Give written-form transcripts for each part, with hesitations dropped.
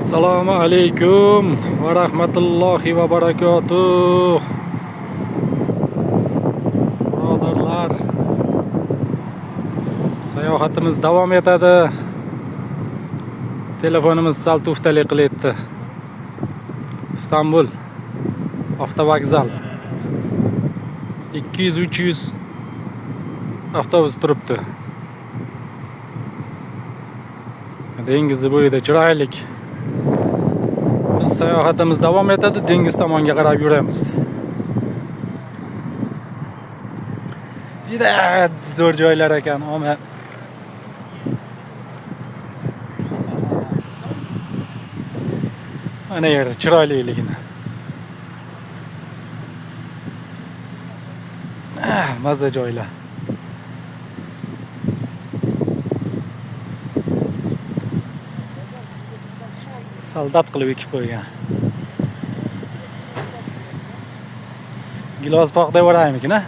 Assalomu alaykum va rahmatullohi va barakatuh. Birodarlar, sayohatimiz davom etadi. Telefonimiz sal tuftalik qilyapti. Istanbul avtovokzal. 200-300 avtobus turibdi. Dengizni bo'yida chiroylik. Biz sayohatimiz davom etadi, dengiz tomonga qarab yuramiz. Juda zo'r joylar ekan, omma. Mana yer chiroyliligini. Mazza joylar. Soldat qilib ekib qo'ygan. Gilos bog' deb yuboraymikin, a?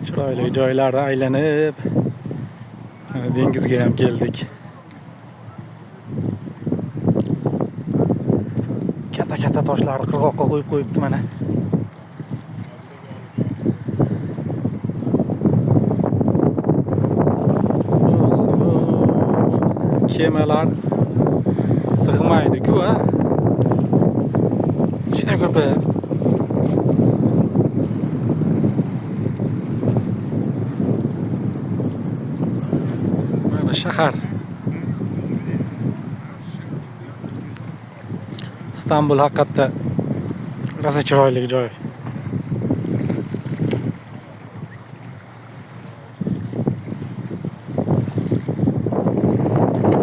Chiroyli joylarni aylanib, mana dengizga ham keldik. Katta-katta toshlarni qirg'oqqa qo'yib qo'yibdi mana. Kemalar sig'maydi-ku, a? Juda ko'p. Mana shahar. Istanbul haqiqatda rosa chiroyli joy.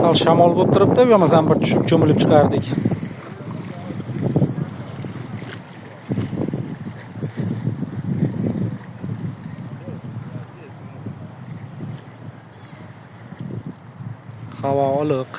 Sal shamol bo'lib turibdi, bo'lmasam bir tushib cho'milib chiqardik. Havo iliq.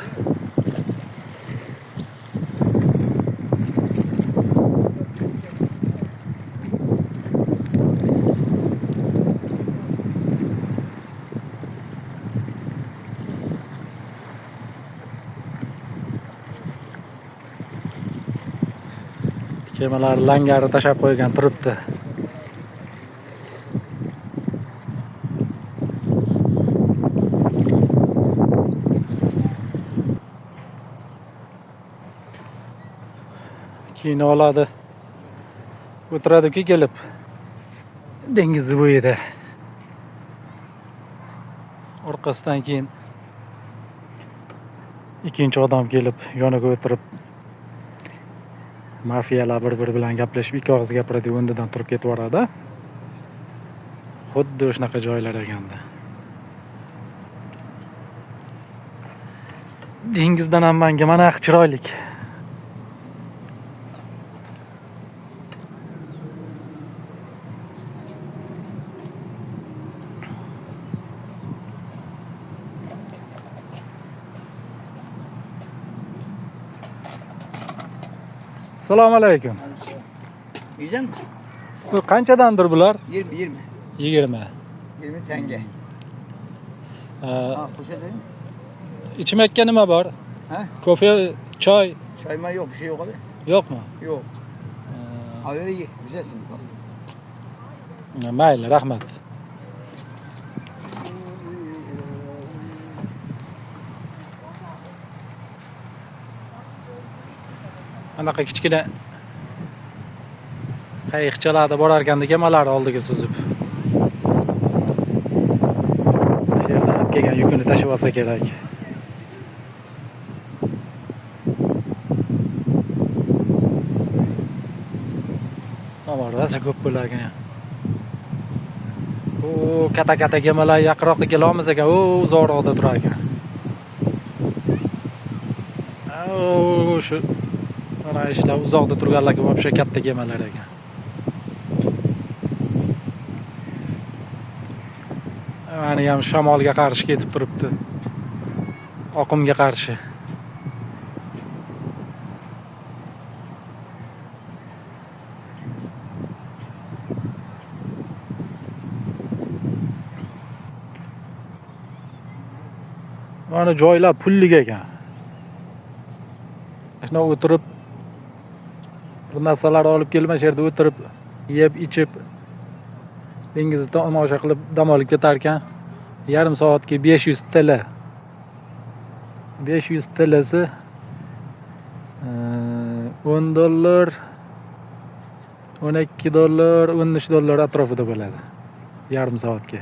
Kemalar langari tashlab qo'ygan turibdi. Kino oladi. O'tiradi-ku kelib dengiz bo'yida. Orqasidan keyin ikkinchi odam kelib yoniga o'tirib mafiyalar bir-biri bilan gaplashib ikki og'iz gapiradi, o'rnidan turib ketib yuboradi. Xuddi shunaqa joylar ekanda. Dengizdan ham menga mana chiroylik. Assalomu alaykum. Yiyecek misin? Bu qanchadandir bular? 20, 20. 20. 20 tenge. Al poşet edeyim. Ichmakka nima bor? Ha? Kofe, choy Çay may yok, bir şey yok abi. yo'qmi? Yok. Al öyle ye. Güzelsin. Mayli, rahmat. Anaqa kichkina qayiqchalarda borarkanda kemalar oldiga suzib. Shu yerdan olib kelgan yukini tashib olsa kerak. Ammo rosa ko'p bo'larkan. U katta-katta kemalar yaqinroqda kela olmas ekan, u uzoqroqda turar ekan. U shu mana ishlar uzoqda turganlarga вообще katta kemalar ekan. Mana ham shamolga qarshi ketib turibdi. Oqimga qarshi. Mana joylar pullik ekan. Shuna o'tirib, bir narsalar olib kelib, mana shu yerda o'tirib, yeb ichib, dengizni tomosha qilib dam olib ketar ekan. Yarim soatga 500 TL. 500 TLsi 10 dollar, 12 dollar, 13 dollar atrofida bo'ladi yarim soatga.